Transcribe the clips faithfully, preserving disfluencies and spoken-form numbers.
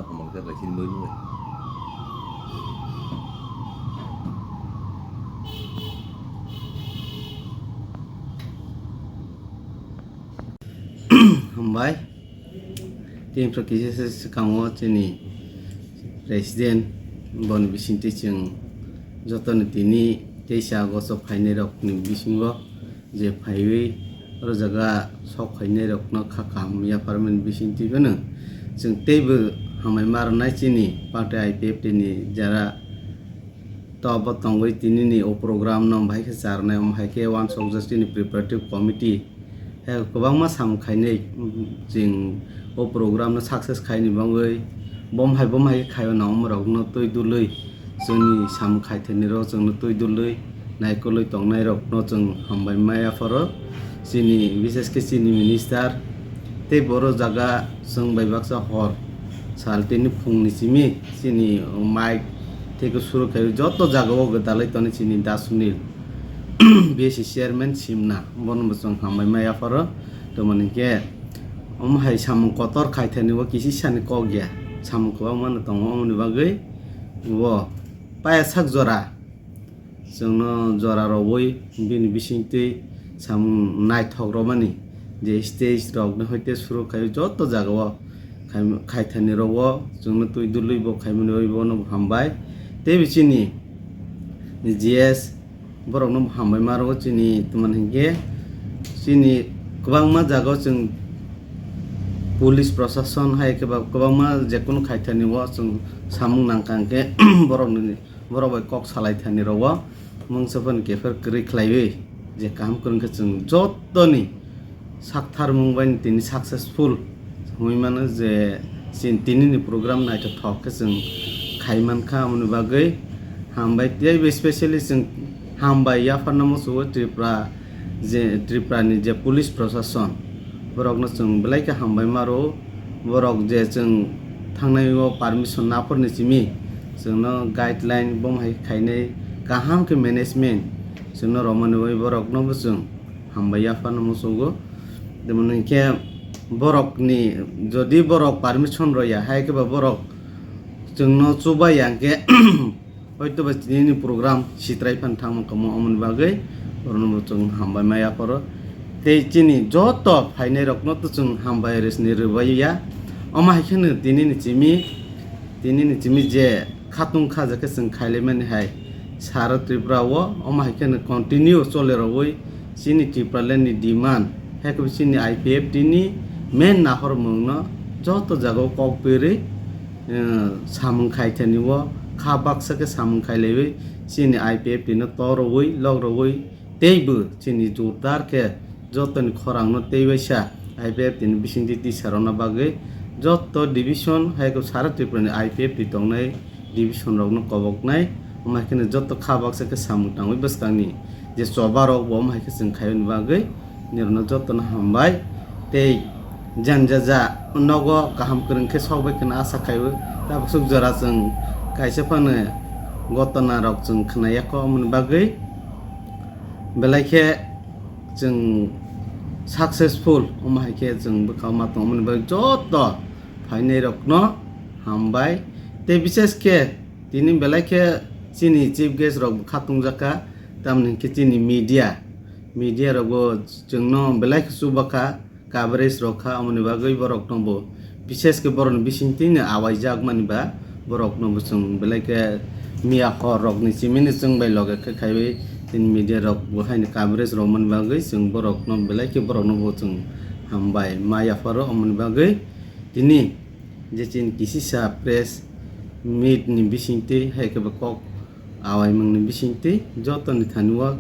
Hamang khe bai chini mui mui. Hambai. Tini phra kisa se swkango chini president boni bisingtwi chwng jotoni tini teisa August o phainai rokni bisingo je phaiwi oro jaga sok phainai rokno kha kaham yapharmani bisingtwi phano chwng teibo hambai ma rwnai chini party I P F T ni jara to bo tongwi tinini o program no bahai khe charwnai, omo hai khe uansukjak chini preparative committee. He kwbangma samung khainai, mm, chwng o program no success khaini bagwi bom hai bom hai khaio na omorokno twi dului chwngni samung khaithani rw chwngno twi dului naikolwi tongnai rokno chwng hambai maya phoro chini, bishesh khe chini minister tei boro jaga chwng bai baksa hor sal tini phungni simi chini mic tei suru khaio joto jaga o gwdalwi tonwi chini Da Sunil B S C chairman simna bono bo chwng hambai maya phoro. Tamoni hinkhe omo hai samung kotor khaithani o kisi sani kok ya, samung kwbangma no tongo, omoni bagwi bo paya sak jora chwngno jora rwwi bini bisingtwi samung naithok rwmani je stage rokni hoite suru khaio joto jaga o khai-, khaithani rwo chwngno twi dului bo khaimani bai bono hambai tei bichini G S borokno hambai ma rwo chini tamoni hinkhe chini kwbangma jaga o chwng police prosason hai khe ba kwbangma jekunu khaithani o chwng samung nangkha hinkhe borokni borok bai kok salai thani rwo mungsa phano kepher kwrwi khlaiwi je kaham kwrwng khe chwng jotoni saktharmung bai tini successful hwnwi mano je chini tinini program naithothok khe chwng khai mankha. Amoni bagwi hambai tei specially chwng hambai yapharna muchungo Tripura je Tripura ni je police prosason borokno chwng belai khe hambai ma rwo. Borok je chwng thangnai o permission naphorni simi chwngno guideline bom hai khainai kaham khe management chwngno romani bai borokno bo chwng hambai yaphano muchungo. Tamoni hinkhe borokni jodi borok permission rwya hai khe ba borok chwngno chubai ya hinkhe hoito ba tinini program sitrai phan thangma kwma, omoni bagwi borokno bo chwng hambai ma yaphoro. Tei chini joto phainai rokno to chwng hambai resni rwbai ya. Omo hai kheno tinini chimi, tinini chimi je khatung khaja khe chwng khailaimani hai sara Tripura o, omo hai kheno continue chole rogwi chini Tipraland ni demand, hai khe chini I P F T ni main nahormung no joto jaga o kok berwi eh, samung khaithani o kha baksa khe samung khailaiwi chini I P F T no torogwi logrogwi teibo chini jordar khe jotoni khorang no teibaisa I P F T ni bisingtwi tisa rwna bagwi joto division hai khe sara Tripura ni I P F T tongnai division rokno koboknai, omo hai kheno joto kha baksa khe samung tangwi bwskangni je choba rok bo omo hai khe chwng khaiyoni bagwi nirokno jotono hambai tei janja ja nogo kaham kwrwng khe sokbai kheno asa khaiwi tabuk swk jora chwng kaisa phano gotona rok chwng khwnaya kho, omoni bagwi belai khe chwng successful omo hai khe chwng bwkha ma tongmani bagwi joto phainai rokno hambai. Tei bishesh khe tini belai khe chini chief guest rok kha tungjakha, tamoni hinkhe chini media, media rokbo chwngno belai khe chubakha, coverage rok kha, omoni bagwi borokno bo bishesh khe borokni bisingtwi no awaijakmani ba borokno bo chwng belai khe miya hor rokni chimini chwng bai loge khe khaiwi chini media rok bo haino coverage rwmani bagwi chwng borokno belai khe borokno bo chwng hambai ma yapharo, omoni bagwi tini je chini kisisa press meet ni bisingtwi hai khe bo kok awaimungni bisingtwi jotoni thani o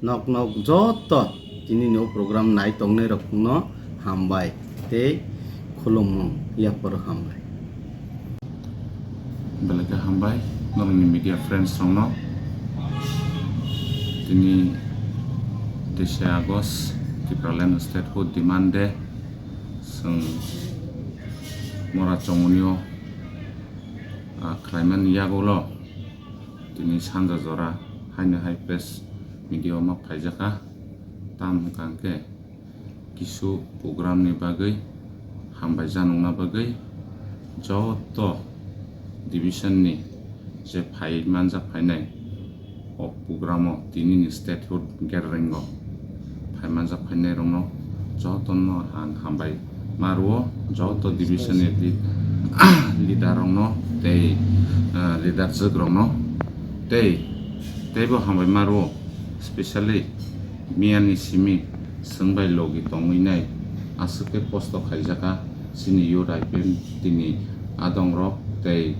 nok nok joto tinini o program nai tongnai rokno hambai tei khulumung yapor hambai. Belai khe hambai norokni media friends rokno. Tini teisa August Tipraland Statehood Demand Day. Chwng mora chongmani o, ah, khlaimani yagulo tini sanja jora haino hai press media o ma phaijakha. Tamo hwnkha hwnkhe kisu program ni bagwi hambai janokna bagwi Joto division ni je phai manjak phainai o program o, tini ni statehood gathering o phai manjak phainai rok no joto no ang hambai ma rwo, joto division ni leader rok no tei leader chwk rok no tei teibo hambai ma rwo, specially miya ni simi chwng bai logi tongwi nai aswk khe kosto khaijak a chini youth I P F T ni adong rok tei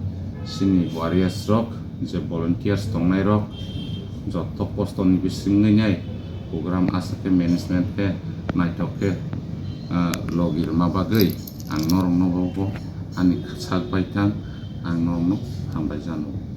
chini warriors rok je volunteers tongnai rok joto kosto ni bisingwi nai program aswk khe management khe naithok khe logi rwma bagwi ang norok no bo ani sak bai thang ang norok no hambai jano.